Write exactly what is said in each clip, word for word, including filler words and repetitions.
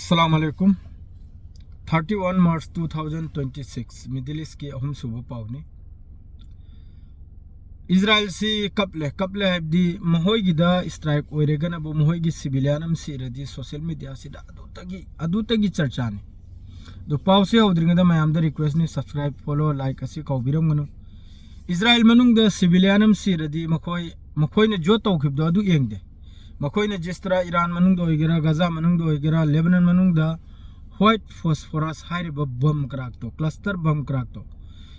ꯑꯁꯂꯥꯝ ꯑꯂꯩꯀꯨꯝ꯫ Thirty one March two thousand twenty six, Middle East ꯀꯤ ꯑꯍꯨꯝꯁꯨꯕ ꯄꯥꯎꯅꯤ꯫ ꯏꯖꯔꯥꯏꯜꯁꯤ ꯀꯞꯂꯦ꯫ ꯀꯞꯂꯦ ꯍꯥꯏꯕꯗꯤ ꯃꯈꯣꯏꯒꯤꯗ ꯏꯁꯇ꯭ꯔꯥꯏꯛ ꯑꯣꯏꯔꯒꯅꯕꯨ ꯃꯈꯣꯏꯒꯤ ꯁꯤꯚꯤꯂꯤꯌꯥꯟ ꯑꯃ ꯁꯤꯔꯗꯤ ꯁꯣꯁꯤꯌꯦꯜ ꯃꯤꯗꯤꯌꯥꯁꯤꯗ ꯑꯗꯨꯇꯒꯤ ꯑꯗꯨꯇꯒꯤ ꯆꯔꯆꯥꯅꯤ꯫ ꯑꯗꯣ ꯄꯥꯎꯁꯤ ꯍꯧꯗ꯭ꯔꯤꯉꯩꯗ ꯃꯌꯥꯝꯗ ꯔꯤꯀ꯭ꯋꯦꯁꯅꯤ, ꯁꯕꯁꯀ꯭ꯔꯥꯏꯕ, ꯐꯣꯂꯣ, ꯂꯥꯏꯛ ꯑꯁꯤ ꯀꯥꯎꯕꯤꯔꯝꯒꯅꯨ꯫ ꯏꯖꯔꯥꯏꯜ ꯃꯅꯨꯡꯗ ꯁꯤꯚꯤꯂꯤꯌꯥꯟ ꯑꯃ ꯁꯤꯔꯗꯤ ꯃꯈꯣꯏ ꯃꯈꯣꯏꯅ ꯖꯣꯠ ꯇꯧꯈꯤꯕꯗꯣ ꯑꯗꯨ ꯌꯦꯡꯗꯦ꯫ ꯃꯈꯣꯏꯅ ꯖꯤꯁꯇ꯭ꯔꯥ, ꯏꯔꯥꯟ ꯃꯅꯨꯡꯗ ꯑꯣꯏꯒꯦꯔꯥ, ꯒꯖꯥ ꯃꯅꯨꯡꯗ ꯑꯣꯏꯒꯦꯔꯥ, ꯂꯦꯕꯅꯟ ꯃꯅꯨꯡꯗ ꯋꯥꯏꯠ ꯐꯣꯁꯐꯣꯔꯁ ꯍꯥꯏꯔꯤꯕ ꯕꯝ ꯀ꯭ꯔꯥꯛꯇꯣ, ꯀ꯭ꯂꯁꯇꯔ ꯕꯝ ꯀ꯭ꯔꯥꯛꯇꯣ,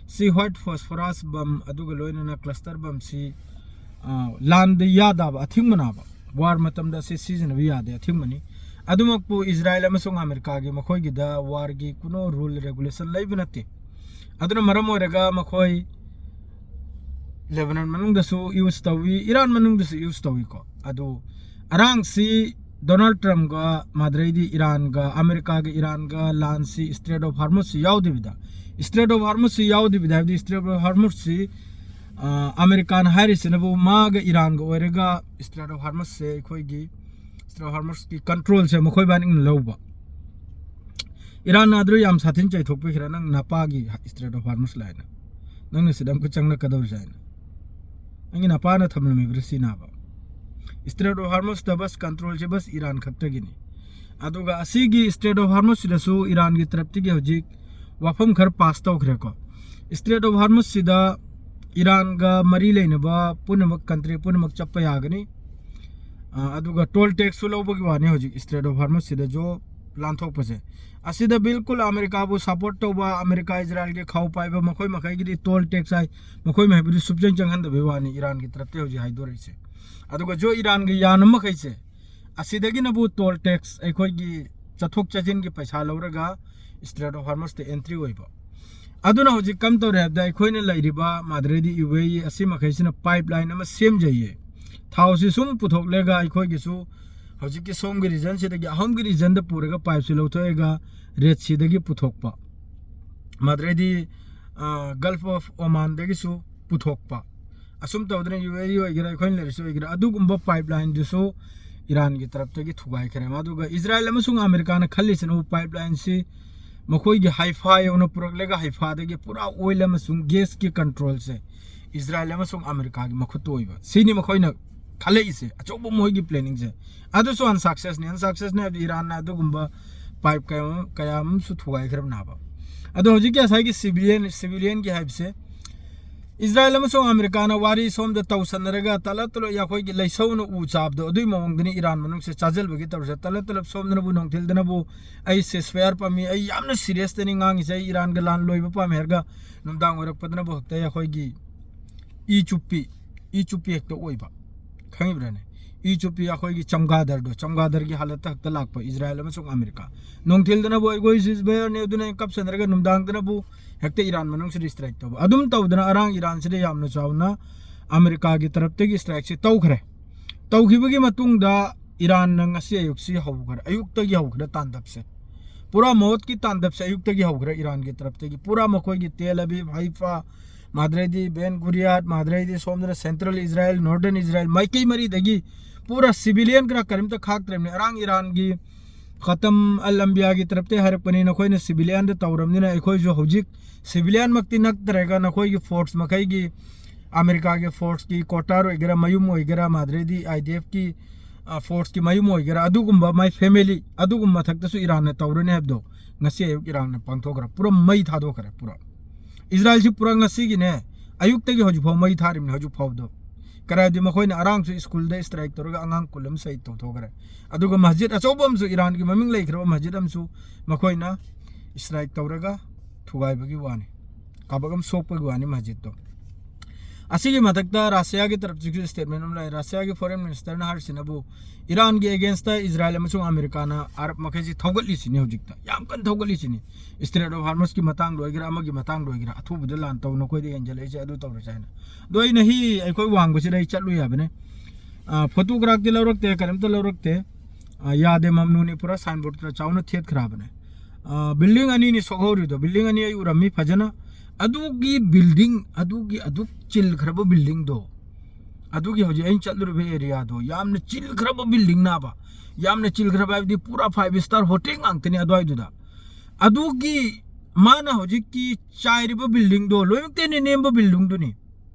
ꯁꯤ ꯋꯥꯏꯠ ꯐꯣꯁꯐꯣꯔꯁ ꯕꯝ ꯑꯗꯨꯒ ꯂꯣꯏꯅꯅ ꯀ꯭ꯂꯁꯇꯔ ꯕꯝꯁꯤ, ꯑ, ꯂꯥꯟꯗ ꯌꯥꯗꯕ, ꯑꯊꯤꯡꯕꯅꯥꯕ, ꯋꯥꯔ ꯃꯇꯝꯗ ꯑꯁꯤ ꯁꯤꯖꯤꯟꯅꯕ ꯌꯥꯗꯦ, ꯑꯊꯤꯡꯕꯅꯤ꯫ ꯑꯗꯨꯃꯛꯄꯨ ꯏꯖꯔꯥꯏꯜ ꯑꯃꯁꯨꯡ ꯑꯃꯦꯔꯤꯀꯥꯒꯤ ꯃꯈꯣꯏꯒꯤꯗ ꯋꯥꯔꯒꯤ ꯀꯨꯅꯣ ꯔꯨꯜ ꯔꯦꯒꯨꯂꯦꯁꯟ ꯂꯩꯕ ꯅꯠꯇꯦ꯫ ꯑꯗꯨꯅ ꯃꯔꯝ ꯑꯣꯏꯔꯒ ꯃꯈꯣꯏ ꯂꯦꯕꯅꯟ ꯃꯅꯨꯡꯗꯁꯨ ꯌꯨꯁ ꯇꯧꯏ, ꯏꯔꯥꯟ ꯃꯅꯨꯡꯗꯁꯨ ꯌꯨꯁ ꯇꯧꯏꯀꯣ꯫ ꯑꯗꯨ ꯑꯔꯥꯡꯁꯤ ꯗꯣꯅꯥꯜꯗ ꯇ꯭ꯔꯝꯞꯒ, ꯃꯥꯗ꯭ꯔꯩꯗꯤ ꯏꯔꯥꯟꯒ, ꯑꯃꯦꯔꯤꯀꯥꯒ ꯏꯔꯥꯟꯒ ꯂꯥꯟꯁꯤ ꯏꯁꯇ꯭ꯔꯦꯠ ꯑꯣꯐ ꯍꯥꯔꯃꯨꯁꯁꯤ ꯌꯥꯎꯗꯕꯤꯗ, ꯏꯁꯇ꯭ꯔꯦꯠ ꯑꯣꯐ ꯍꯥꯔꯃꯨꯁꯁꯤ ꯌꯥꯎꯗꯕꯤꯗ ꯍꯥꯏꯕꯗꯤ ꯏꯁꯇ꯭ꯔꯦꯠ ꯑꯣꯐ ꯍꯥꯔꯃꯨꯁꯁꯤ, ꯑ, ꯑꯃꯦꯔꯤꯀꯥꯅ ꯍꯥꯏꯔꯤꯁꯤꯅꯕꯨ ꯃꯥꯒ ꯏꯔꯥꯟꯒ ꯑꯣꯏꯔꯒ ꯏꯁꯇ꯭ꯔꯦꯠ ꯑꯣꯐ ꯍꯥꯔꯃꯨꯁꯁꯦ ꯑꯩꯈꯣꯏꯒꯤ ꯏꯁꯇ꯭ꯔꯦꯠ ꯑꯣꯐ ꯍꯥꯔꯃꯨꯁꯀꯤ ꯀꯟꯇ꯭ꯔꯣꯜꯁꯦ ꯃꯈꯣꯏ ꯕꯥꯅꯤꯅ ꯂꯧꯕ꯫ ꯏꯔꯥꯟꯅ ꯑꯗꯨ ꯌꯥꯝ ꯁꯥꯊꯤꯅ ꯆꯩꯊꯣꯛꯄꯤꯈ꯭ꯔꯦ, "ꯅꯪ ꯅꯄꯥꯒꯤ ꯏꯁꯇ꯭ꯔꯦꯠ ꯑꯣꯐ ꯍꯥꯔꯃꯨꯁ ꯂꯥꯏꯅ, ꯅꯪꯅ ꯁꯤꯗ ꯑꯃꯨꯛꯀ ꯆꯪꯂꯛꯀꯗꯧꯔꯤꯁꯦ" ꯍꯥꯏꯅ꯫ ꯅꯪꯒꯤ ꯅꯄꯥꯅ ꯊꯝꯂꯝꯃꯤꯕ꯭ꯔꯥ ꯁꯤꯅꯥꯕ? ꯏꯁꯇ꯭ꯔꯦꯠ ꯑꯣꯐ ꯍꯥꯔꯃꯨꯁꯇ ꯕꯁ ꯀꯟꯇ꯭ꯔꯣꯜꯁꯦ ꯕꯁ ꯏꯔꯥꯟ ꯈꯛꯇꯒꯤꯅꯤ꯫ ꯑꯗꯨꯒ ꯑꯁꯤꯒꯤ ꯏꯁꯇ꯭ꯔꯦꯠ ꯑꯣꯐ ꯍꯥꯔꯃꯨꯁꯁꯤꯗꯁꯨ ꯏꯔꯥꯟꯒꯤ ꯇꯔꯞꯇꯒꯤ ꯍꯧꯖꯤꯛ ꯋꯥꯐꯝ ꯈꯔ ꯄꯥꯁ ꯇꯧꯈ꯭ꯔꯦꯀꯣ꯫ ꯏꯁꯇ꯭ꯔꯦꯠ ꯑꯣꯐ ꯍꯥꯔꯃꯨꯁꯁꯤꯗ ꯏꯔꯥꯟꯒ ꯃꯔꯤ ꯂꯩꯅꯕ ꯄꯨꯝꯅꯃꯛ, ꯀꯟꯇ꯭ꯔꯤ ꯄꯨꯝꯅꯃꯛ ꯆꯠꯄ ꯌꯥꯒꯅꯤ꯫ ꯑ, ꯑꯗꯨꯒ ꯇꯣꯜ ꯇꯦꯛꯁꯁꯨ ꯂꯧꯕꯒꯤ ꯋꯥꯅꯤ ꯍꯧꯖꯤꯛ ꯏꯁꯇ꯭ꯔꯦꯠ ꯑꯣꯐ ꯍꯥꯔꯃꯨꯁꯁꯤꯗ ꯖꯣ ꯂꯥꯟꯊꯣꯛꯄꯁꯦ꯫ ꯑꯁꯤꯗ ꯕꯤꯜꯀꯨꯜ ꯑꯃꯦꯔꯤꯀꯥꯕꯨ ꯁꯄꯣꯔꯠ ꯇꯧꯕ, ꯑꯃꯦꯔꯤꯀꯥ, ꯏꯖꯔꯥꯏꯜꯒꯤ ꯈꯥꯎ ꯄꯥꯏꯕ ꯃꯈꯣꯏ ꯃꯈꯩꯒꯤꯗꯤ ꯇꯣꯜ ꯇꯦꯛꯁ ꯍꯥꯏ, ꯃꯈꯣꯏ ꯃꯈꯩꯕꯨꯗꯤ ꯁꯨꯞꯆꯪ ꯆꯪꯍꯟꯗꯕꯩ ꯋꯥꯅꯤ ꯏꯔꯥꯟꯒꯤ ꯇꯔꯞꯇ ꯍꯧꯖꯤꯛ ꯍꯥꯏꯗꯣꯔꯛꯏꯁꯦ꯫ ꯑꯗꯨꯒ ꯖꯣ ꯏꯔꯥꯟꯒ ꯌꯥꯅꯕ ꯃꯈꯩꯁꯦ, ꯑꯁꯤꯗꯒꯤꯅꯕꯨ ꯇꯣꯜ ꯇꯦꯛꯁ, ꯑꯩꯈꯣꯏꯒꯤ ꯆꯠꯊꯣꯛ ꯆꯠꯁꯤꯟꯒꯤ ꯄꯩꯁꯥ ꯂꯧꯔꯒ ꯏꯁꯇ꯭ꯔꯦꯠ ꯑꯣꯐ ꯍꯥꯔꯃꯨꯁꯇ ꯑꯦꯟꯇ꯭ꯔꯤ ꯑꯣꯏꯕ꯫ ꯑꯗꯨꯅ ꯍꯧꯖꯤꯛ ꯀꯝ ꯇꯧꯔꯦ ꯍꯥꯏꯕꯗ, ꯑꯩꯈꯣꯏꯅ ꯂꯩꯔꯤꯕ ꯃꯥꯗ꯭ꯔꯦꯗꯤ ꯌꯨ ꯑꯦ ꯏ ꯑꯁꯤ ꯃꯈꯩꯁꯤꯅ ꯄꯥꯏꯞ ꯂꯥꯏꯟ ꯑꯃ ꯁꯦꯝꯖꯩꯌꯦ꯫ ꯊꯥꯎꯁꯤ ꯁꯨꯝ ꯄꯨꯊꯣꯛꯂꯒ ꯑꯩꯈꯣꯏꯒꯤꯁꯨ ꯍꯧꯖꯤꯛꯀꯤ ꯁꯣꯝꯒꯤ ꯔꯤꯖꯟꯁꯤꯗꯒꯤ ꯑꯍꯨꯝꯒꯤ ꯔꯤꯖꯟꯗ ꯄꯨꯔꯒ ꯄꯥꯏꯞꯁꯤ ꯂꯧꯊꯣꯛꯑꯒ ꯔꯦꯗ ꯁꯤꯗꯒꯤ ꯄꯨꯊꯣꯛꯄ꯫ ꯃꯥꯗ꯭ꯔꯦꯗꯤ, ꯑ, ꯒꯜꯐ ꯑꯣꯐ ꯑꯣꯃꯥꯟꯗꯒꯤꯁꯨ ꯄꯨꯊꯣꯛꯄ꯫ ꯑꯁꯨꯝ ꯇꯧꯗꯅ ꯌꯨ ꯑꯦ ꯏ ꯑꯣꯏꯒꯦꯔꯥ, ꯑꯩꯈꯣꯏꯅ ꯂꯩꯔꯤꯁꯤ ꯑꯣꯏꯒꯦꯔꯥ, ꯑꯗꯨꯒꯨꯝꯕ ꯄꯥꯏꯞ ꯂꯥꯏꯟꯗꯨꯁꯨ ꯏꯔꯥꯟꯒꯤ ꯇꯔꯞꯇꯒꯤ ꯊꯨꯒꯥꯏꯈ꯭ꯔꯦ꯫ ꯑꯗꯨꯒ ꯏꯖꯔꯥꯏꯜ ꯑꯃꯁꯨꯡ ꯑꯃꯦꯔꯤꯀꯥꯅ ꯈꯜꯂꯤꯁꯤꯅꯕꯨ pipeline ꯁꯤ ꯃꯈꯣꯏꯒꯤ ꯍꯥꯏꯐꯥ ꯌꯧꯅ ꯄꯨꯔꯛꯂꯒ ꯍꯥꯏꯐꯥꯗꯒꯤ ꯄꯨꯔꯥ oil ꯑꯃꯁꯨꯡ gasꯀꯤ control ꯁꯦ ꯏꯖꯔꯥꯏꯜ ꯑꯃꯁꯨꯡ ꯑꯃꯦꯔꯤꯀꯥꯒꯤ ꯃꯈꯨꯠꯇ ꯑꯣꯏꯕ, ꯁꯤꯅꯤ ꯃꯈꯣꯏꯅ ꯈꯜꯂꯛꯏꯁꯦ, ꯑꯆꯧꯕ ꯃꯈꯣꯏꯒꯤ planning ꯁꯦ꯫ ꯑꯗꯨꯁꯨ unsuccess ꯅꯤ꯫ Unsuccess ꯅꯤ ꯍꯥꯏꯕꯗꯤ ꯏꯔꯥꯟꯅ ꯑꯗꯨꯒꯨꯝꯕ pipe ꯀꯌꯥ ꯑꯃ, ꯀꯌꯥ ꯑꯃꯁꯨ ꯊꯨꯒꯥꯏꯈ꯭ꯔꯕꯅꯦꯕ꯫ ꯑꯗꯣ ꯍꯧꯖꯤꯛꯀꯤ ꯉꯁꯥꯏꯒꯤ civilian, civilianꯒꯤ ꯍꯥꯏꯕꯁꯦ, ꯏꯖꯔꯥꯏꯜ ꯑꯃꯁꯨꯡ ꯑꯃꯦꯔꯤꯀꯥꯅ ꯋꯥꯔꯤ ꯁꯣꯝꯗ ꯇꯧꯁꯟꯅꯔꯒ ꯇꯂꯠ ꯇꯂꯣꯏ ꯑꯩꯈꯣꯏꯒꯤ ꯂꯩꯁꯧꯅ ꯎ ꯆꯥꯕꯗꯣ, ꯑꯗꯨꯏ ꯃꯑꯣꯡꯗꯅꯤ ꯏꯔꯥꯟ ꯃꯅꯨꯡꯁꯦ ꯆꯥꯖꯜꯕꯒꯤ ꯇꯧꯔꯤꯁꯦ꯫ ꯇꯂꯠ ꯇꯂꯞ ꯁꯣꯝꯗꯅꯕꯨ ꯅꯨꯡꯊꯤꯜꯗꯅꯕꯨ ꯑꯩ ceasefire ꯄꯥꯝꯃꯤ, ꯑꯩ ꯌꯥꯝꯅ seriousꯇꯅꯤ ꯉꯥꯡꯉꯤꯁꯦ, ꯑꯩ ꯏꯔꯥꯟꯒ ꯂꯥꯟ ꯂꯣꯏꯕ ꯄꯥꯝꯃꯤ ꯍꯥꯏꯔꯒ ꯅꯨꯡꯗꯥꯡ ꯑꯣꯏꯔꯛꯄꯗꯅꯕꯨ ꯍꯦꯛꯇ ꯑꯩꯈꯣꯏꯒꯤ ꯏ ꯆꯨꯞꯄꯤ, ꯏ ꯆꯨꯞꯄꯤ ꯍꯦꯛꯇ ꯑꯣꯏꯕ, ꯈꯪꯉꯤꯕ꯭ꯔꯥꯅꯦ? ꯏ ꯆꯨꯞꯄꯤ ꯑꯩꯈꯣꯏꯒꯤ ꯆꯝꯒꯥꯗꯔꯗꯣ, ꯆꯝꯒꯥꯗꯔꯒꯤ ꯍꯥꯂꯠꯇ ꯍꯦꯛꯇ ꯂꯥꯛꯄ ꯏꯖꯔꯥꯏꯜ ꯑꯃꯁꯨꯡ ꯑꯃꯦꯔꯤꯀꯥ꯫ ꯅꯨꯡꯊꯤꯜꯗꯅꯕꯨ ꯑꯩꯈꯣꯏ ceasefire ꯅꯤ ꯑꯗꯨꯅ ꯀꯞꯁꯟꯅꯔꯒ ꯅꯨꯡꯗꯥꯡꯗꯅꯕꯨ ꯍꯦꯛꯇ ꯏꯔꯥꯟ ꯃꯅꯨꯡꯁꯤꯗ strike ꯇꯧꯕ꯫ ꯑꯗꯨꯝ ꯇꯧꯗꯅ ꯑꯔꯥꯡ ꯏꯔꯥꯟꯁꯤꯗ ꯌꯥꯝꯅ ꯆꯥꯎꯅ ꯑꯃꯦꯔꯤꯀꯥꯒꯤ ꯇꯔꯞꯇꯒꯤ strikeꯁꯤ ꯇꯧꯈ꯭ꯔꯦ꯫ ꯇꯧꯈꯤꯕꯒꯤ ꯃꯇꯨꯡꯗ ꯏꯔꯥꯟꯅ ꯉꯁꯤ ꯑꯌꯨꯛꯁꯤ ꯍꯧꯈ꯭ꯔꯦ, ꯑꯌꯨꯛꯇꯒꯤ ꯍꯧꯈ꯭ꯔꯦ ꯇꯥꯟꯗꯞꯁꯦ꯫ ꯄꯨꯔꯥ ꯃꯣꯠꯀꯤ ꯇꯥꯟꯗꯞꯁꯦ ꯑꯌꯨꯛꯇꯒꯤ ꯍꯧꯈ꯭ꯔꯦ ꯏꯔꯥꯟꯒꯤ ꯇꯔꯞꯇꯒꯤ꯫ ꯄꯨꯔꯥ ꯃꯈꯣꯏꯒꯤ ꯇꯦꯜ ꯑꯕꯤꯕ, ꯍꯥꯏꯐꯥ, ꯃꯥꯗ꯭ꯔꯦꯗꯤ, ꯕꯦꯟ ꯒꯨꯔꯤꯌꯥꯠ, ꯃꯥꯗ꯭ꯔꯦꯗꯤ ꯁꯣꯝꯗꯅ central Israel, northern Israel, ꯃꯥꯏꯀꯩ ꯃꯔꯤꯗꯒꯤ ꯄꯨꯔꯥ civilian ꯈꯔ ꯀꯔꯤꯝꯇ ꯈꯥꯛꯇ꯭ꯔꯤꯕꯅꯤ꯫ ꯑꯔꯥꯡ ꯏꯔꯥꯟꯒꯤ ꯈꯇꯝ ꯑꯜ ꯑꯝꯕꯤꯌꯥꯒꯤ ꯇꯔꯞꯇꯒꯤ ꯍꯥꯏꯔꯛꯄꯅꯤ, ꯅꯈꯣꯏꯅ civilianꯗ ꯇꯧꯔꯕꯅꯤꯅ ꯑꯩꯈꯣꯏꯁꯨ ꯍꯧꯖꯤꯛ civilianꯃꯛꯇꯤ ꯅꯠꯇ꯭ꯔꯒ ꯅꯈꯣꯏꯒꯤ force ꯃꯈꯩꯒꯤ, ꯑꯃꯦꯔꯤꯀꯥꯒꯤ forceꯀꯤ quarter ꯑꯣꯏꯒꯦꯔꯥ, ꯃꯌꯨꯝ ꯑꯣꯏꯒꯦꯔꯥ, ꯃꯥꯗ꯭ꯔꯦꯗꯤ IDFꯀꯤ, ꯑ, forceꯀꯤ ꯃꯌꯨꯝ ꯑꯣꯏꯒꯦꯔꯥ, ꯑꯗꯨꯒꯨꯝꯕ my family, ꯑꯗꯨꯒꯨꯝꯕ ꯃꯊꯛꯇꯁꯨ ꯏꯔꯥꯟꯅ ꯇꯧꯔꯅꯤ ꯍꯥꯏꯕꯗꯣ ꯉꯁꯤ ꯑꯌꯨꯛ ꯏꯔꯥꯟꯅ ꯄꯥꯡꯊꯣꯛꯈ꯭ꯔꯦ꯫ ꯄꯨꯔꯥ ꯃꯩ ꯊꯥꯗꯣꯛꯈ꯭ꯔꯦ꯫ ꯄꯨꯔꯥ ꯏꯖꯔꯥꯏꯜꯁꯤ ꯄꯨꯔꯥ ꯉꯁꯤꯒꯤꯅꯦ, ꯑꯌꯨꯛꯇꯒꯤ ꯍꯧꯖꯤꯛ ꯐꯥꯎ ꯃꯩ ꯊꯥꯔꯤꯕꯅꯤ ꯍꯧꯖꯤꯛ ꯐꯥꯎꯕꯗꯣ꯫ ꯀꯔꯥꯏꯗꯤ ꯃꯈꯣꯏꯅ ꯑꯔꯥꯡꯁꯨ ꯁ꯭ꯀꯨꯜꯗ strike ꯇꯧꯔꯒ ꯑꯉꯥꯡ ꯀꯨꯟ ꯑꯃ ꯁꯍꯤꯗ ꯇꯧꯊꯣꯛꯈ꯭ꯔꯦ꯫ ꯑꯗꯨꯒ ꯃꯁꯖꯤꯗ ꯑꯆꯧꯕ ꯑꯃꯁꯨ, ꯏꯔꯥꯟꯒꯤ ꯃꯃꯤꯡ ꯂꯩꯈ꯭ꯔꯕ ꯃꯁꯖꯤꯗ ꯑꯃꯁꯨ ꯃꯈꯣꯏꯅ strike ꯇꯧꯔꯒ ꯊꯨꯒꯥꯏꯕꯒꯤ ꯋꯥꯅꯤ, ꯀꯥꯕꯛ ꯑꯃ ꯁꯣꯛꯄꯒꯤ ꯋꯥꯅꯤ ꯃꯁꯖꯤꯗꯇꯣ꯫ ꯑꯁꯤꯒꯤ ꯃꯊꯛꯇ ꯔꯁꯤꯌꯥꯒꯤ ꯇꯔꯞꯇꯒꯤꯁꯨ statement ꯑꯃ ꯂꯥꯛꯑꯦ꯫ ꯔꯁꯤꯌꯥꯒꯤ foreign ministerꯅ ꯍꯥꯏꯔꯤꯁꯤꯅꯕꯨ ꯏꯔꯥꯟꯒꯤ againstꯇ ꯏꯖꯔꯥꯏꯜ ꯑꯃꯁꯨꯡ ꯑꯃꯦꯔꯤꯀꯥꯅ ꯑꯔꯕ ꯃꯈꯩꯁꯤ ꯊꯧꯒꯠꯂꯤꯁꯤꯅꯤ ꯍꯧꯖꯤꯛꯇ, ꯌꯥꯝ ꯀꯟꯅ ꯊꯧꯒꯠꯂꯤꯁꯤꯅꯤ꯫ Strait of Hormuzꯀꯤ ꯃꯇꯥꯡꯗ ꯑꯣꯏꯒꯦꯔꯥ, ꯑꯃꯒꯤ ꯃꯇꯥꯡꯗ ꯑꯣꯏꯒꯦꯔꯥ, ꯑꯊꯨꯕꯗ ꯂꯥꯟ ꯇꯧ, ꯅꯈꯣꯏꯗ ꯍꯦꯟꯖꯜꯂꯛꯏꯁꯦ ꯑꯗꯨ ꯇꯧꯔꯁꯦ ꯍꯥꯏꯅ꯫ ꯑꯗꯣ ꯑꯩꯅ ꯍꯤ ꯑꯩꯈꯣꯏ ꯋꯥꯡꯕꯁꯤꯗ ꯑꯩ ꯆꯠꯂꯨ ꯌꯥꯕꯅꯦ꯫ ꯑ, photographꯇꯤ ꯂꯧꯔꯛꯇꯦ, ꯀꯔꯤꯝꯇ ꯂꯧꯔꯛꯇꯦ꯫ ꯑ, ꯌꯥꯗꯦ ꯃꯝꯅꯨꯅꯤ ꯄꯨꯔꯥ signboardꯇ ꯆꯥꯎꯅ ꯊꯦꯠꯈ꯭ꯔꯕꯅꯦ꯫ ꯑ, building ꯑꯅꯤꯅꯤ ꯁꯣꯛꯍꯧꯔꯤꯗꯣ, building ꯑꯅꯤ ꯑꯩ ꯎꯔꯝꯃꯤ ꯐꯖꯅ꯫ ꯑꯗꯨꯒꯤ building, ꯑꯗꯨꯒꯤ ꯑꯗꯨꯛ ꯆꯤꯜꯈ꯭ꯔꯕ buildingꯗꯣ, ꯑꯗꯨꯒꯤ ꯍꯧꯖꯤꯛ ꯑꯩꯅ ꯆꯠꯂꯨꯔꯤꯕ ꯑꯦꯔꯤꯌꯥꯗꯣ ꯌꯥꯝꯅ ꯆꯤꯟꯈ꯭ꯔꯕ ꯕꯤꯜꯗꯤꯡꯅꯦꯕ꯫ ꯌꯥꯝꯅ ꯆꯤꯟꯈ꯭ꯔꯕ ꯍꯥꯏꯕꯗꯤ ꯄꯨꯔꯥ ꯐꯥꯏꯚ ꯁ꯭ꯇꯥꯔ ꯍꯣꯇꯦꯜ ꯉꯥꯛꯇꯅꯤ ꯑꯗꯨꯋꯥꯏꯗꯨꯗ꯫ ꯑꯗꯨꯒꯤ ꯃꯥꯅ ꯍꯧꯖꯤꯛꯀꯤ ꯆꯥꯏꯔꯤꯕ ꯕꯤꯜꯗꯤꯡꯗꯣ ꯂꯣꯏꯅꯃꯛꯇꯩ ꯍꯦꯟꯅ ꯅꯦꯝꯕ ꯕꯤꯜꯗꯤꯡꯗꯨꯅꯤ꯫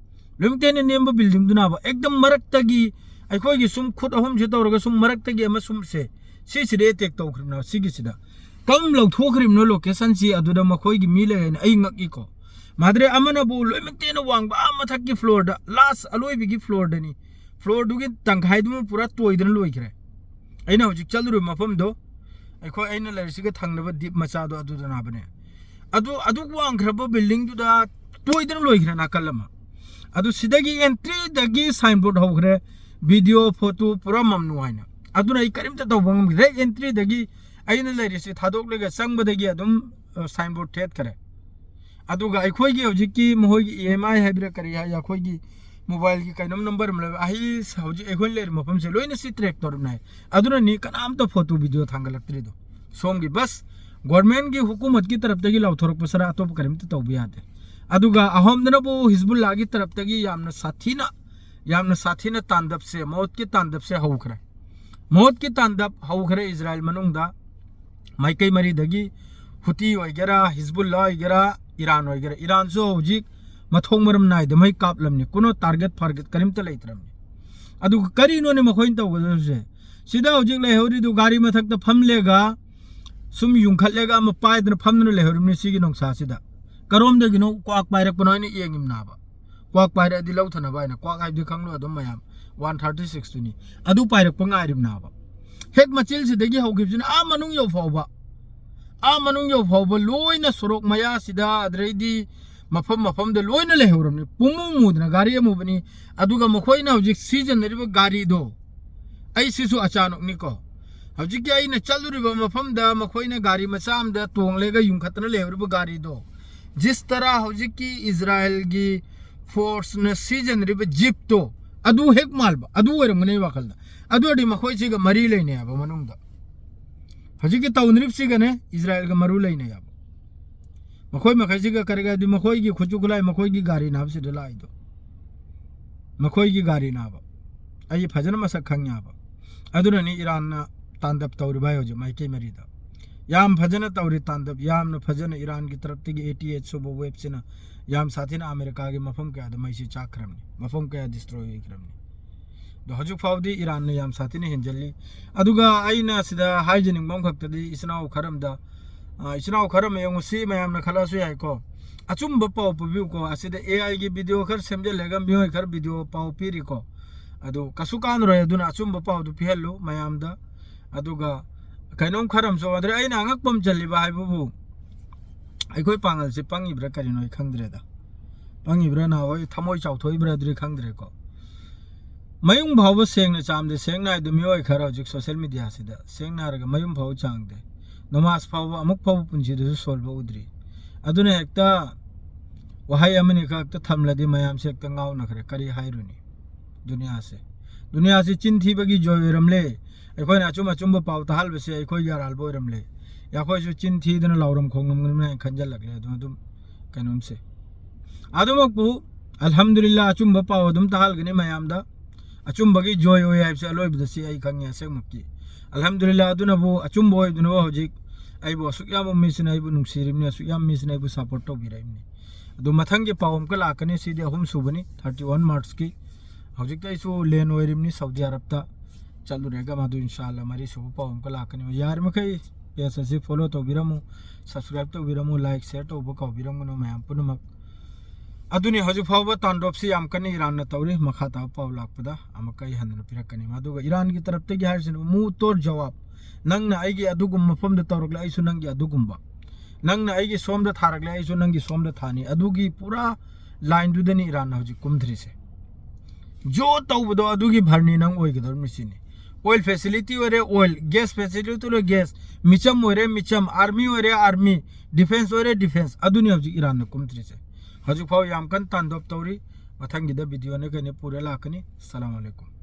ꯂꯣꯏꯅꯃꯛꯇꯩ ꯍꯦꯟꯅ ꯅꯦꯝꯕ ꯕꯤꯜꯗꯤꯡꯗꯨꯅꯦꯕ꯫ ꯑꯦꯛꯗꯝ ꯃꯔꯛꯇꯒꯤ ꯑꯩꯈꯣꯏꯒꯤ ꯁꯨꯝ ꯈꯨꯠ ꯑꯍꯨꯝꯁꯦ ꯇꯧꯔꯒ ꯁꯨꯝ ꯃꯔꯛꯇꯒꯤ ꯑꯃ ꯁꯨꯝꯁꯦ, ꯁꯤꯁꯤꯗ ꯑꯦꯇꯦꯛ ꯇꯧꯈ꯭ꯔꯤꯕꯅꯦꯕ꯫ ꯁꯤꯒꯤꯁꯤꯗ ꯀꯔꯝ ꯂꯧꯊꯣꯛꯈ꯭ꯔꯤꯕꯅꯣ ꯂꯣꯀꯦꯁꯟꯁꯤ ꯑꯗꯨꯗ ꯃꯈꯣꯏꯒꯤ ꯃꯤ ꯂꯩ ꯍꯥꯏꯅ ꯑꯩ ꯉꯛꯏꯀꯣ꯫ ꯃꯥꯗ꯭ꯔꯦ ꯑꯃꯅꯕꯨ ꯂꯣꯏꯅꯃꯛꯇꯩ ꯍꯦꯟꯅ ꯋꯥꯡꯕ ꯑꯥ ꯃꯊꯛꯀꯤ ꯐ꯭ꯂꯣꯔꯗ, ꯂꯥꯁ ꯑꯂꯣꯏꯕꯒꯤ ꯐ꯭ꯂꯣꯔꯗꯅꯤ꯫ ꯐ꯭ꯂꯣꯔꯗꯨꯒꯤ ꯇꯪꯈꯥꯏꯗꯨꯃ ꯄꯨꯔꯥ ꯇꯣꯏꯗꯅ ꯂꯣꯏꯈ꯭ꯔꯦ꯫ ꯑꯩꯅ ꯍꯧꯖꯤꯛ ꯆꯠꯂꯨꯔꯤꯕ ꯃꯐꯝꯗꯣ, ꯑꯩꯈꯣꯏ ꯑꯩꯅ ꯂꯩꯔꯤꯁꯤꯒ ꯊꯪꯅꯕ ꯗꯤꯞ ꯃꯆꯥꯗꯣ ꯑꯗꯨꯗꯅꯕꯅꯦ꯫ ꯑꯗꯨ ꯑꯗꯨꯛ ꯋꯥꯡꯈ꯭ꯔꯕ ꯕꯤꯜꯗꯤꯡꯗꯨꯗ ꯇꯣꯏꯗꯅ ꯂꯣꯏꯈ꯭ꯔꯦ ꯅꯥꯀꯜ ꯑꯃ꯫ ꯑꯗꯨ ꯁꯤꯗꯒꯤ ꯑꯦꯟꯇ꯭ꯔꯤꯗꯒꯤ ꯁꯥꯏꯟꯕꯣꯔꯗ ꯍꯧꯈ꯭ꯔꯦ, ꯚꯤꯗꯤꯑꯣ, ꯐꯣꯇꯣ ꯄꯨꯔꯥ ꯃꯝꯅꯨ ꯍꯥꯏꯅ꯫ ꯑꯗꯨꯅ ꯑꯩ ꯀꯔꯤꯝꯇ ꯇꯧꯕ ꯉꯝꯗ꯭ꯔꯦ꯫ ꯍꯦꯛ ꯑꯦꯟꯇ꯭ꯔꯤꯗꯒꯤ ꯑꯩꯅ ꯂꯩꯔꯤꯁꯤ ꯊꯥꯗꯣꯛꯂꯒ ꯆꯪꯕꯗꯒꯤ ꯑꯗꯨꯝ, ꯑ, ꯁꯥꯏꯟꯕꯣꯔꯗ ꯊꯦꯠꯈ꯭ꯔꯦ꯫ ꯑꯗꯨꯒ ꯑꯩꯈꯣꯏꯒꯤ ꯍꯧꯖꯤꯛꯀꯤ ꯃꯈꯣꯏꯒꯤ ꯏ ꯑꯦꯝ ꯑꯥꯏ ꯍꯥꯏꯕ꯭ꯔꯥ ꯀꯔꯤ ꯍꯥꯏ, ꯑꯩꯈꯣꯏꯒꯤ ꯃꯣꯕꯥꯏꯜꯒꯤ ꯀꯩꯅꯣꯝ ꯅꯝꯕꯔ ꯑꯃ ꯂꯩꯕ, ꯑꯩ ꯍꯧꯖꯤꯛ ꯑꯩꯈꯣꯏꯅ ꯂꯩꯔꯤꯕ ꯃꯐꯝꯁꯦ ꯂꯣꯏꯅ ꯁꯤ ꯇ꯭ꯔꯦꯛ ꯇꯧꯔꯤꯕꯅꯦ ꯍꯥꯏ꯫ ꯑꯗꯨꯅꯅꯤ ꯀꯅꯥꯝꯇ ꯐꯣꯇꯣ ꯚꯤꯗꯤꯑꯣ ꯊꯥꯡꯒꯠꯂꯛꯇ꯭ꯔꯤꯗꯣ꯫ ꯁꯣꯝꯒꯤ ꯕꯁ ꯒꯣꯔꯃꯦꯟꯒꯤ ꯍꯨꯀꯨꯃꯠꯀꯤ ꯇꯔꯞꯇꯒꯤ ꯂꯥꯎꯊꯣꯔꯛꯄ ꯁꯔꯥ ꯑꯇꯣꯞꯄ ꯀꯔꯤꯝꯇ ꯇꯧꯕ ꯌꯥꯗꯦ꯫ ꯑꯗꯨꯒ ꯑꯍꯣꯝꯗꯅꯕꯨ ꯍꯤꯖꯕꯨꯜꯂꯥꯒꯤ ꯇꯔꯞꯇꯒꯤ ꯌꯥꯝꯅ ꯁꯥꯊꯤꯅ, ꯌꯥꯝꯅ ꯁꯥꯊꯤꯅ ꯇꯥꯟꯗꯞꯁꯦ, ꯃꯧꯠꯀꯤ ꯇꯥꯟꯗꯞꯁꯦ ꯍꯧꯈ꯭ꯔꯦ꯫ ꯃꯧꯠꯀꯤ ꯇꯥꯟꯗꯞ ꯍꯧꯈ꯭ꯔꯦ ꯏꯖꯔꯥꯏꯜ ꯃꯅꯨꯡꯗ꯫ ꯃꯥꯏꯀꯩ ꯃꯔꯤꯗꯒꯤ ꯍꯨꯇꯤ ꯑꯣꯏꯒꯦꯔꯥ, ꯍꯤꯖꯕꯨꯜꯂꯥ ꯑꯣꯏꯒꯦꯔꯥ, ꯏꯔꯥꯟ ꯑꯣꯏꯒꯦꯔꯥ, ꯏꯔꯥꯟꯁꯨ ꯍꯧꯖꯤꯛ ꯃꯊꯣꯡ ꯃꯔꯝ ꯅꯥꯏꯗ ꯃꯩ ꯀꯥꯞꯂꯝꯅꯤ꯫ ꯀꯨꯅꯣ ꯇꯥꯔꯒꯦꯠ ꯐꯥꯔꯒꯦꯠ ꯀꯔꯤꯝꯇ ꯂꯩꯇ꯭ꯔꯕꯅꯤ꯫ ꯑꯗꯨꯒ ꯀꯔꯤꯅꯣꯅꯦ ꯃꯈꯣꯏꯅ ꯇꯧꯒꯗꯕꯁꯦ? ꯁꯤꯗ ꯍꯧꯖꯤꯛ ꯂꯩꯍꯧꯔꯤꯗꯨ ꯒꯥꯔꯤ ꯃꯊꯛꯇ ꯐꯝꯂꯦꯒ, ꯁꯨꯝ ꯌꯨꯡꯈꯠꯂꯦꯒ ꯑꯃ ꯄꯥꯏꯗꯅ ꯐꯝꯗꯅ ꯂꯩꯍꯧꯔꯤꯕꯅꯤ ꯁꯤꯒꯤ ꯅꯨꯡꯁꯥꯁꯤꯗ꯫ ꯀꯔꯣꯝꯗꯒꯤꯅꯣ ꯀ꯭ꯋꯥꯛ ꯄꯥꯏꯔꯛꯄꯅꯣ ꯍꯥꯏꯅ ꯌꯦꯡꯉꯤꯝꯅꯥꯕ꯫ ꯀ꯭ꯋꯥꯛ ꯄꯥꯏꯔꯛꯑꯗꯤ ꯂꯧ ꯊꯅꯕ ꯍꯥꯏꯅ, ꯀ꯭ꯋꯥꯛ ꯍꯥꯏꯕꯗꯤ ꯈꯪꯂꯣ ꯑꯗꯨꯝ ꯃꯌꯥꯝ, ꯋꯥꯟ ꯊꯥꯔꯇꯤ ꯁꯤꯛꯁꯇꯨꯅꯤ꯫ ꯑꯗꯨ ꯄꯥꯏꯔꯛꯄ ꯉꯥꯏꯔꯤꯝꯅꯥꯕ꯫ ꯍꯦꯛ ꯃꯆꯤꯜꯁꯤꯗꯒꯤ ꯍꯧꯈꯤꯕꯁꯤꯅ ꯑꯥ ꯃꯅꯨꯡ ꯌꯧ ꯐꯥꯎꯕ, ꯑꯥ ꯃꯅꯨꯡ ꯌꯧ ꯐꯥꯎꯕ ꯂꯣꯏꯅ ꯁꯣꯔꯣꯛ ꯃꯌꯥꯁꯤꯗ, ꯑꯗꯩꯗꯤ ꯃꯐꯝ ꯃꯐꯝꯗ ꯂꯣꯏꯅ ꯂꯩꯍꯧꯔꯕꯅꯤ꯫ ꯄꯨꯡꯃꯨ ꯃꯨꯗꯅ ꯒꯥꯔꯤ ꯑꯃꯨꯕꯅꯤ꯫ ꯑꯗꯨꯒ ꯃꯈꯣꯏꯅ ꯍꯧꯖꯤꯛ ꯁꯤꯖꯤꯟꯅꯔꯤꯕ ꯒꯥꯔꯤꯗꯣ, ꯑꯩ ꯁꯤꯁꯨ ꯑꯆꯥꯅꯣꯛꯅꯤꯀꯣ꯫ ꯍꯧꯖꯤꯛꯀꯤ ꯑꯩꯅ ꯆꯠꯂꯨꯔꯤꯕ ꯃꯐꯝꯗ ꯃꯈꯣꯏꯅ ꯒꯥꯔꯤ ꯃꯆꯥ ꯑꯃꯗ ꯇꯣꯡꯂꯒ ꯌꯨꯡꯈꯠꯇꯅ ꯂꯩꯍꯧꯔꯤꯕ ꯒꯥꯔꯤꯗꯣ, ꯖꯤꯁ ꯇꯔꯥ ꯍꯧꯖꯤꯛꯀꯤ ꯏꯖꯔꯥꯏꯜꯒꯤ ꯐꯣꯔꯁꯅ ꯁꯤꯖꯤꯟꯅꯔꯤꯕ ꯖꯤꯞꯇꯣ, ꯑꯗꯨ ꯍꯦꯛ ꯃꯥꯜꯕ, ꯑꯗꯨ ꯑꯣꯏꯔꯝꯒꯅꯤ ꯑꯩ ꯋꯥꯈꯜꯗ꯫ ꯑꯗꯨ ꯑꯣꯏꯔꯗꯤ ꯃꯈꯣꯏꯁꯤꯒ ꯃꯔꯤ ꯂꯩꯅꯩ ꯍꯥꯏꯕ ꯃꯅꯨꯡꯗ꯫ ꯍꯧꯖꯤꯛꯀꯤ ꯇꯧꯅꯔꯤꯕꯁꯤꯒꯅꯦ ꯏꯖꯔꯥꯏꯜꯒ ꯃꯔꯨ ꯂꯩꯅꯩ ꯍꯥꯏꯕ꯫ ꯃꯈꯣꯏ ꯃꯈꯩꯁꯤꯒ ꯀꯔꯤ ꯀꯔꯤ, ꯃꯈꯣꯏꯒꯤ ꯈꯨꯠꯁꯨ ꯈꯨꯠꯂꯥꯏ, ꯃꯈꯣꯏꯒꯤ ꯒꯥꯔꯤ ꯅꯥꯞꯁꯤꯗ ꯂꯥꯛꯏꯗꯣ꯫ ꯃꯈꯣꯏꯒꯤ ꯒꯥꯔꯤꯅꯦꯕ꯫ ꯑꯩ ꯐꯖꯅ ꯃꯁꯛ ꯈꯪꯉꯦꯕ꯫ ꯑꯗꯨꯅꯅꯤ ꯏꯔꯥꯟꯅ ꯇꯥꯟꯗꯞ ꯇꯧꯔꯤꯕ ꯍꯥꯏ ꯍꯧꯖꯤꯛ ꯃꯥꯏꯀꯩ ꯃꯔꯤꯗ꯫ ꯌꯥꯝ ꯐꯖꯅ ꯇꯧꯔꯤ ꯇꯥꯟꯗꯞ, ꯌꯥꯝꯅ ꯐꯖꯅ ꯏꯔꯥꯟꯒꯤ ꯇꯔꯞꯇꯒꯤ eighty eight ꯁꯨꯕ wave ꯁꯤꯅ ꯌꯥꯝ ꯁꯥꯊꯤꯅ ꯑꯃꯦꯔꯤꯀꯥꯒꯤ ꯃꯐꯝ ꯀꯌꯥꯗ ꯃꯩꯁꯤ ꯆꯥꯛꯈ꯭ꯔꯕꯅꯤ, ꯃꯐꯝ ꯀꯌꯥ destroy ꯑꯣꯏꯈ꯭ꯔꯕꯅꯤ꯫ ꯑꯗꯣ ꯍꯧꯖꯤꯛ ꯐꯥꯎꯗꯤ ꯏꯔꯥꯟꯅ ꯌꯥꯝ ꯁꯥꯊꯤꯅ ꯍꯦꯟꯖꯜꯂꯤ꯫ ꯑꯗꯨꯒ ꯑꯩꯅ ꯁꯤꯗ ꯍꯥꯏꯖꯅꯤꯡꯕ ꯑꯃꯈꯛꯇꯗꯤ, ꯏꯆꯤꯟ ꯏꯅꯥꯎ ꯈꯔ ꯑꯃꯗ, ꯑ, ꯏꯆꯤꯟ ꯏꯅꯥꯎ ꯈꯔ ꯑꯃ ꯌꯦꯡꯉꯨ, ꯁꯤ ꯃꯌꯥꯝꯅ ꯈꯜꯂꯛꯑꯁꯨ ꯌꯥꯏꯀꯣ, ꯑꯆꯨꯝꯕ ꯄꯥꯎ ꯄꯤꯕꯤꯌꯨꯀꯣ꯫ ꯑꯁꯤꯗ AI ꯒꯤ video ꯈꯔ ꯁꯦꯝꯖꯤꯜꯂꯒ ꯃꯤꯑꯣꯏ ꯈꯔ video ꯄꯥꯎ ꯄꯤꯔꯤꯀꯣ, ꯑꯗꯨ ꯀꯩꯁꯨ ꯀꯥꯟꯅꯔꯣꯏ꯫ ꯑꯗꯨꯅ ꯑꯆꯨꯝꯕ ꯄꯥꯎꯗꯨ ꯄꯤꯍꯜꯂꯨ ꯃꯌꯥꯝꯗ꯫ ꯑꯗꯨꯒ ꯀꯩꯅꯣꯝ ꯈꯔ ꯑꯃꯁꯨ, ꯑꯗꯨꯗ ꯑꯩꯅ ꯑꯉꯛꯄ ꯑꯃ ꯆꯜꯂꯤꯕ ꯍꯥꯏꯕꯕꯨ, ꯑꯩꯈꯣꯏ ꯄꯥꯡꯒꯜꯁꯤ ꯄꯪꯉꯤꯕ꯭ꯔꯥ ꯀꯔꯤꯅꯣ ꯑꯩ ꯈꯪꯗ꯭ꯔꯦꯗ꯫ ꯄꯪꯉꯤꯕ꯭ꯔꯥ ꯅꯍꯥꯟꯋꯥꯏ ꯊꯃꯣꯏ ꯆꯥꯎꯊꯣꯛꯏꯕ꯭ꯔꯥ ꯑꯗꯨꯗꯤ ꯈꯪꯗ꯭ꯔꯦꯀꯣ꯫ ꯃꯌꯨꯡ ꯐꯥꯎꯕ ꯁꯦꯡꯅ ꯆꯥꯝꯗꯦ, ꯁꯦꯡꯅ ꯍꯥꯏꯗꯨ ꯃꯤꯑꯣꯏ ꯈꯔ ꯍꯧꯖꯤꯛ social media ꯁꯤꯗ, ꯁꯦꯡꯅ ꯍꯥꯏꯔꯒ ꯃꯌꯨꯡ ꯐꯥꯎꯕ ꯆꯥꯝꯗꯦ꯫ ꯅꯃꯥꯖ ꯐꯥꯎꯕ ꯑꯃꯨꯛ ꯐꯥꯎꯕ ꯄꯨꯟꯁꯤꯗꯁꯨ ꯁꯣꯟꯕ ꯎꯗ꯭ꯔꯤ꯫ ꯑꯗꯨꯅ ꯍꯦꯛꯇ ꯋꯥꯍꯩ ꯑꯃꯅꯤ ꯈꯛꯇ ꯊꯝꯂꯗꯤ ꯃꯌꯥꯝꯁꯦ ꯍꯦꯛꯇ ꯉꯥꯎꯅꯈ꯭ꯔꯦ꯫ ꯀꯔꯤ ꯍꯥꯏꯔꯨꯅꯤ? ꯗꯨꯅꯤꯌꯥꯁꯦ, ꯗꯨꯅꯤꯌꯥꯁꯦ ꯆꯤꯟ ꯊꯤꯕꯒꯤ ꯖꯣꯏ ꯑꯣꯏꯔꯝꯂꯦ꯫ ꯑꯩꯈꯣꯏꯅ ꯑꯆꯨꯝ ꯑꯆꯨꯝꯕ ꯄꯥꯎ ꯇꯥꯍꯜꯕꯁꯦ ꯑꯩꯈꯣꯏꯒꯤ ꯑꯔꯥꯟꯕ ꯑꯣꯏꯔꯝꯂꯦ꯫ ꯑꯩꯈꯣꯏꯁꯨ ꯆꯤꯟ ꯊꯤꯗꯅ ꯂꯥꯎꯔꯝ ꯈꯣꯡꯂꯝꯒꯅꯤ ꯍꯥꯏꯅ ꯈꯟꯖꯜꯂꯛꯂꯦ꯫ ꯑꯗꯨꯝ, ꯑꯗꯨꯝ ꯀꯩꯅꯣꯝꯁꯦ꯫ ꯑꯗꯨꯃꯛꯄꯨ, ꯑꯜꯍꯝꯗꯨꯂꯤꯜꯂꯥ, ꯑꯆꯨꯝꯕ ꯄꯥꯎ ꯑꯗꯨꯝ ꯇꯥꯍꯜꯒꯅꯤ ꯃꯌꯥꯝꯗ꯫ ꯑꯆꯨꯝꯕꯒꯤ ꯖꯣꯏ ꯑꯣꯏ ꯍꯥꯏꯕꯁꯦ ꯑꯂꯣꯏꯕꯗ ꯁꯤ ꯑꯩ ꯈꯪꯉꯦ ꯑꯁꯦꯡꯃꯛꯀꯤ꯫ ꯑꯜꯍꯝꯗꯨꯂꯤꯜꯂꯥ, ꯑꯗꯨꯅꯕꯨ, ꯑꯆꯨꯝꯕ ꯑꯣꯏꯗꯨꯅꯕꯨ ꯍꯧꯖꯤꯛ ꯑꯩꯕꯨ ꯑꯁꯨꯛ ꯌꯥꯝꯕ ꯃꯤꯁꯤꯅ ꯑꯩꯕꯨ ꯅꯨꯡꯁꯤꯔꯤꯕꯅꯤ, ꯑꯁꯨꯛ ꯌꯥꯝꯕ ꯃꯤꯁꯤꯅ ꯑꯩꯕꯨ support ꯇꯧꯕꯤꯔꯛꯏꯕꯅꯤ꯫ ꯑꯗꯨ ꯃꯊꯪꯒꯤ ꯄꯥꯎ ꯑꯃꯨꯛꯀ ꯂꯥꯛꯀꯅꯤ꯫ ꯁꯤꯗꯤ ꯑꯍꯨꯝ ꯁꯨꯕꯅꯤ, thirty one March ꯀꯤ꯫ ꯍꯧꯖꯤꯛꯇꯤ ꯑꯩꯁꯨ ꯂꯦꯟ ꯑꯣꯏꯔꯤꯕꯅꯤ ꯁꯥꯎꯗꯤ ꯑꯔꯕꯇ꯫ ꯆꯠꯂꯨꯔꯦꯒ ꯃꯗꯨ ꯏꯟꯁꯥ ꯑꯜꯂꯥ ꯃꯔꯤ ꯁꯨꯕ ꯄꯥꯎ ꯑꯃꯨꯛꯀ ꯂꯥꯛꯀꯅꯤ꯫ ꯌꯥꯔꯤꯃꯈꯩ page ꯑꯁꯤ follow ꯇꯧꯕꯤꯔꯝꯃꯨ, subscribe ꯇꯧꯕꯤꯔꯝꯃꯨ, like, share ꯇꯧꯕ ꯀꯥꯎꯕꯤꯔꯝꯒꯅꯨ ꯃꯌꯥꯝ ꯄꯨꯝꯅꯃꯛ꯫ ꯑꯗꯨꯅꯤ, ꯍꯧꯖꯤꯛ ꯐꯥꯎꯕ ꯇꯥꯟꯗꯣꯞꯁꯤ ꯌꯥꯝ ꯀꯟꯅ ꯏꯔꯥꯟꯅ ꯇꯧꯔꯤ꯫ ꯃꯈꯥ ꯇꯥꯕ ꯄꯥꯎ ꯂꯥꯛꯄꯗ ꯑꯃꯨꯛꯀ ꯑꯩ ꯍꯟꯗꯅ ꯄꯤꯔꯛꯀꯅꯤ꯫ ꯑꯗꯨꯒ ꯏꯔꯥꯟꯒꯤ ꯇꯔꯞꯇꯒꯤ ꯍꯥꯏꯔꯤꯁꯤꯅ ꯃꯨ ꯇꯣꯔ ꯖꯋꯥꯕ꯫ ꯅꯪꯅ ꯑꯩꯒꯤ ꯑꯗꯨꯒꯨꯝꯕ ꯃꯐꯝꯗ ꯇꯧꯔꯛꯂꯦ, ꯑꯩꯁꯨ ꯅꯪꯒꯤ ꯑꯗꯨꯒꯨꯝꯕ꯫ ꯅꯪꯅ ꯑꯩꯒꯤ ꯁꯣꯝꯗ ꯊꯥꯔꯛꯂꯦ, ꯑꯩꯁꯨ ꯅꯪꯒꯤ ꯁꯣꯝꯗ ꯊꯥꯅꯤ꯫ ꯑꯗꯨꯒꯤ ꯄꯨꯔꯥ line ꯗꯨꯗꯅꯤ ꯏꯔꯥꯟꯅ ꯍꯧꯖꯤꯛ ꯀꯨꯝꯊꯔꯤꯁꯦ꯫ ꯖꯣ ꯇꯧꯕꯗꯣ ꯑꯗꯨꯒꯤ ꯐꯜꯅꯤ ꯅꯪ ꯑꯣꯏꯒꯗꯧꯔꯤꯕꯅꯤ ꯁꯤꯅꯤ꯫ Oil facility ꯑꯣꯏꯔꯦ oil, gas facility ꯑꯣꯏꯔꯦ gas, ꯃꯤꯆꯝ ꯑꯣꯏꯔꯦ ꯃꯤꯆꯝ, army ꯑꯣꯏꯔꯦ army, defence ꯑꯣꯏꯔꯦ defence, ꯑꯗꯨꯅꯤ ꯍꯧꯖꯤꯛ ꯏꯔꯥꯟꯅ ꯀꯨꯝꯊꯔꯤꯁꯦ꯫ ꯍꯧꯖꯤꯛ ꯐꯥꯎ ꯌꯥꯝ ꯀꯟꯅ ꯇꯥꯟꯗꯣꯞ ꯇꯧꯔꯤ꯫ ꯃꯊꯪꯒꯤꯗ video ꯅ ꯀꯩꯅ ꯄꯨꯔ ꯂꯥꯛꯀꯅꯤ꯫ ꯑꯁꯂꯥꯃꯨ ꯑꯂꯩꯀꯨꯝ꯫